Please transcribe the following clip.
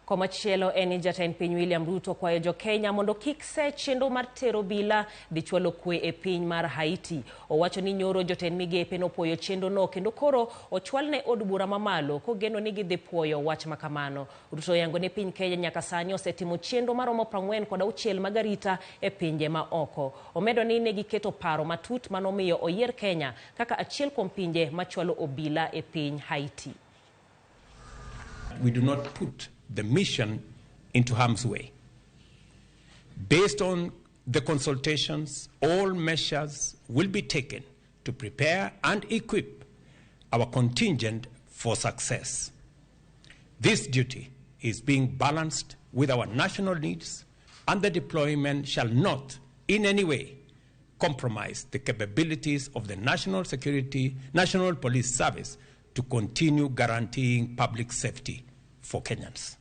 Komachielo en ni jatend piny William Ruto kwayo jo-Kenya mondo kik se chenro mar tero obila dhi chwalo kwe e piny mar Haiti. Owacho ni nyoro jotend migepe nopuoyo chenrono kendo koro ochwal ne od bura mamalo kogeno ni gidhi puoyo wach makamano. Ruto oyango ni piny Kenya nyaka sani osetimo chenro maromo 46 mag arita e pinje ma oko. Omedo ni negiketo paro matut manomiyo oyier Kenya kaka achiel kuom pinje machwalo obila e piny Haiti. We do not put the mission into harm's way. Based on the consultations, all measures will be taken to prepare and equip our contingent for success. This duty is being balanced with our national needs, and the deployment shall not in any way compromise the capabilities of the National Security, National Police Service to continue guaranteeing public safety for Kenyans.